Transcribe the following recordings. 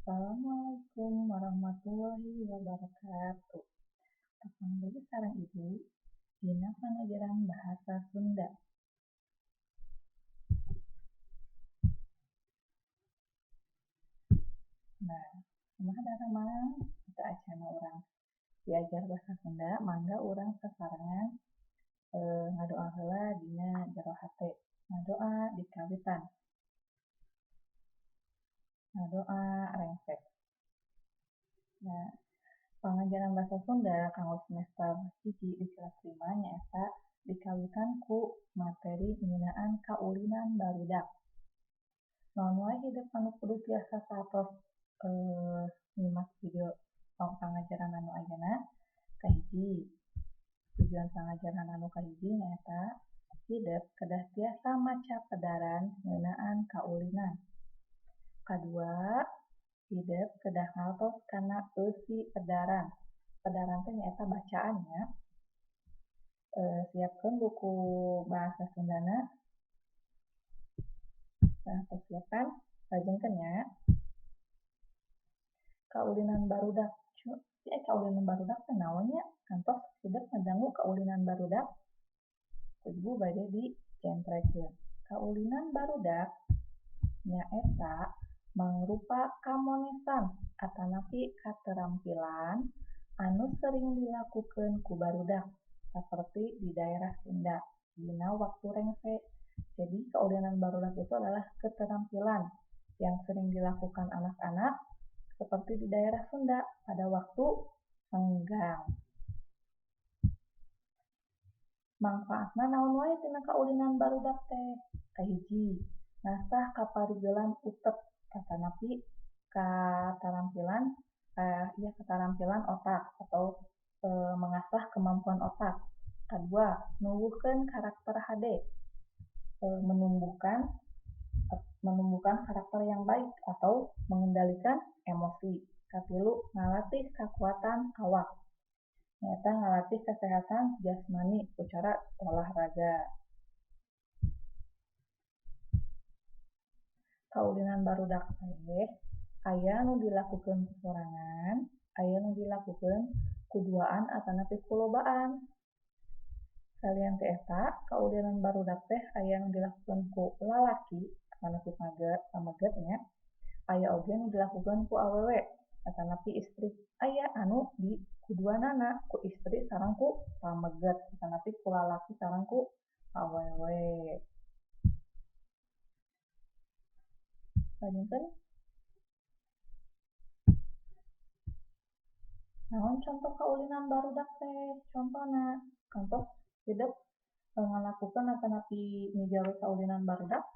Assalamualaikum warahmatullahi wabarakatuh. Tepang deui sareng Ibu dina pangajaran bahasa Sunda. Nah, kumaha daramang teu acana urang diajar bahasa Sunda, mangga urang sasarengan ngadoa heula dina jero hate. Ngadoa dikawitan. Ngadoa rengse. Nah, pangajaran bahasa Sunda kanggo semester 1 di kelas 5 nyaeta dikawitan ku materi ngeunaan kaulinan barudak. Naon wae hidep anu kudu tiasa saatos nyimak video pangajaran anu ayeuna. Kahiji, tujuan pangajaran anu kahiji nyaeta hidep kedah tiasa maca pedaran ngeunaan kaulinan. Kadua, hidep kedah ngartos kana eusi pedaran. Pedaran teh nyaeta bacaan nya. Siapkeun buku bahasa Sundana. Nah, tos siapkan, lajengkeun nya. Kaulinan barudak. Kaulinan barudak teh naon nya? Kantos hidep ngadangu kaulinan barudak. Ku ibu bade dicentrekeun. Kaulinan barudak nyaeta mangrupa kamonesan atanapi katerampilan anu sering dilakukeun ku barudak saperti di daerah Sunda dina waktu rengse. Jadi kaulinan barudak itu adalah keterampilan yang sering dilakukan anak-anak seperti di daerah Sunda pada waktu senggang. Mangfaatna naon wae tina kaulinan barudak teh? Kahiji, ngasah kaparigelan utek atanapi katarampilan otak atau mengasah kemampuan otak. Kedua, numbuhkeun karakter hade, menumbuhkan karakter yang baik atau mengendalikan emosi. Katilu, ngalatih kekuatan awak, nyaeta ngalatih kesehatan jasmani ku cara olahraga. Kaulinan barudak teh aya nu dilakukeun ku sorangan, aya nu dilakukeun ku duaan atanapi ku lobaan. Salian ti eta, kaulinan barudak teh aya nu dilakukeun ku lalaki atanapi pameget nya, aya oge nu dilakukeun ku awewe atanapi istri, aya anu di kuduanana ku istri sareng ku pameget atanapi ku lalaki sareng ku awewe. Lanjutkan. Naon contoh kaulinan barudak teh? Contohna, contoh hidep ngalakukeun atanapi migawe kaulinan barudak.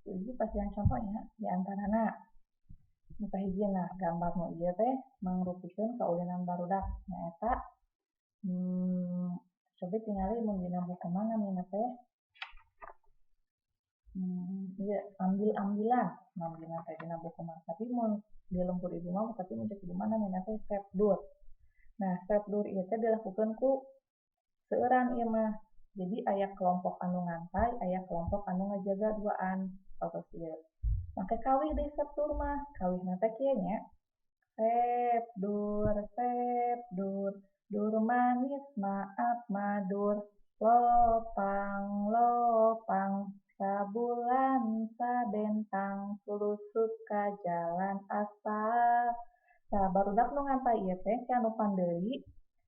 Ibu pasihan contohnya di antarana. Nu kahiji nah gambar nu ieu teh mangrupikeun kaulinan barudak nyaeta cobi tingali mun dina buku mah namina teh ieu ambil-ambilan namina teh dina buku mah, tapi mun di lembur ibu mah tapi mun cek ibu mah namina teh sepdur. Nah, sepdur ieu teh dilakukeun ku seueuran ieu mah. Jadi aya kelompok anu ngantay, aya kelompok anu ngajaga duaan satos ieu. Make kawih deui sepdur mah, kawihna teh kieu nya. Sepdur, sepdur, dur manis maaf madur, lopang lopang sabulan sabentang sulusuk ka jalan aspal. Tah barudak nu ngantay ieu teh si anu pandeuri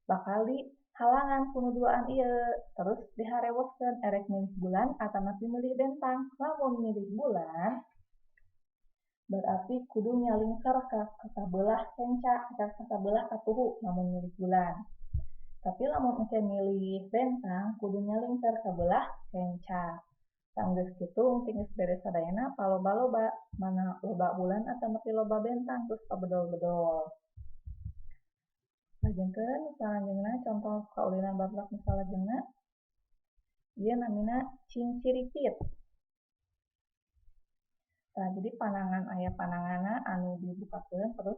bakal dihalangan ku nu duaan ieu, terus diharewoskeun erek milih bulan atanapi milih bentang. Lamun milih bulan berarti kudu nyalingkar ka sabelah kenca, ka sabelah katuhu lamun milih bulan. Tapi lamun engke milih bentang kudu nyalingkar ka belah kenca. Tanggeus kitu engke geus beres sadayana paloba-loba, mana loba bulan atanapi loba bentang terus pabedol-bedol. Lajengkeun salajengna contoh kaulinan barudak nu salajengna ieu namina cinciripit. Tah jadi panangan aya pananganna anu dibukakeun terus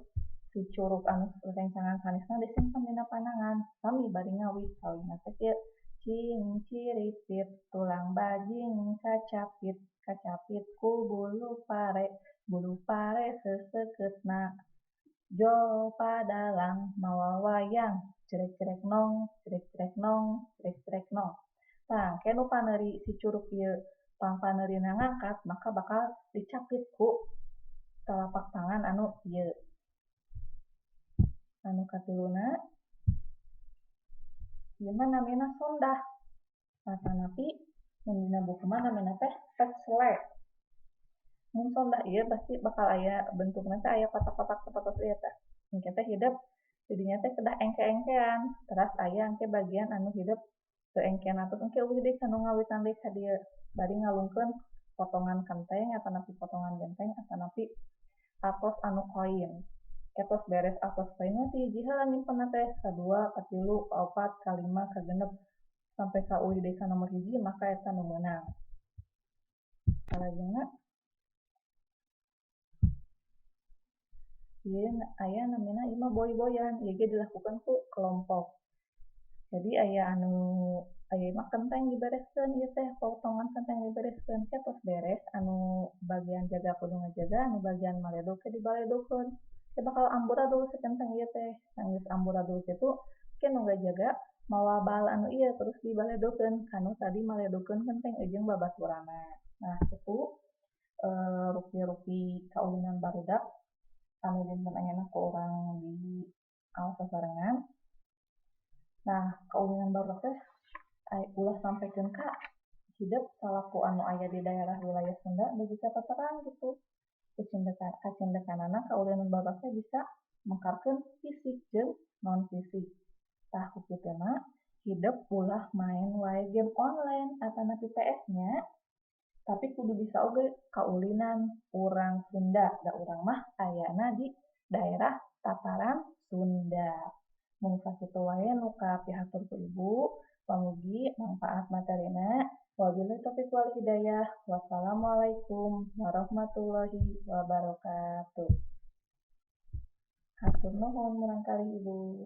si curug anu rencangan sanesna disimpen dina panangan sami bari ngawih kawihna teh kieu. Cinciripit tulang bajing kacapit kacapit ku bulu pare Bulu pare seuseuketna. Jol padalang mawa wayang, cerek-cerek nong, cerek-cerek nong, cerek-cerek nong. Tah, engke nu paneuri si curuk ieu pangpaneurina ngangkat, maka bakal dicapit ku telapak tangan anu ieu. Anu katiluna ieu mah namina sondah. Atanapi mun dina buku mah namina teh peksle. Mun sondah ieu pasti bakal aya bentukna teh aya kotak-kotak sapertos ieu teh. Engke teh hidep didinya teh kedah engke-engkean, teras aya engke bagian anu hidep teu engkean atos engke euweuh deui kanu ngawitan deui ka dieu. Bari ngalungkeun potongan kenteng atanapi potongan genteng atanapi atos anu koin. Ketos beres atos koin mah ti hiji heula nyimpenna teh, kadua, katilu, kaopat, kalima, kagenep sampai ka euweuh deui ka nomor hiji maka eta nu meunang. Salajengna ieu aya namina ieu mah boy-boyan, ieu ge dilakukeun ku kelompok. Jadi aya anu aya mah kenteng dibereskeun ieu teh potongan kenteng dibereskeun ke tos beres anu bagian jaga kudu ngajaga, anu bagian maledog ke dibaledokeun. Ke bakal amburadul si kenteng ieu teh. Geus amburadul kitu ke nu ngajaga mawa bal anu ieu terus dibaledokeun kanu tadi maledokeun kenteng jeung babaturanna. Nah, kitu rupi-rupi kaulinan barudak anu dinten ayeuna ku urang di aos sasarengan. Nah, kaulinan barudak teh ulah sampaikan ka hidep salaku anu aya di daerah wilayah Sunda dugi ka taterang gitu. Kacindekanana kaulinan barudak teh bisa mengkarkeun fisik jeung non fisik. Tah ku kitu mah hidep ulah main wae game online atanapi PS nya, tapi kudu bisa oge kaulinan urang Sunda. Da urang mah ayana di daerah tataran Sunda. Mung sakitu wae nu kapihatur ku ibu. Pamugi manfaat materina. Wabillahi taufiq wal hidayah. Wassalamualaikum warahmatullahi wabarakatuh. Hatur nuhun murangkalih ibu.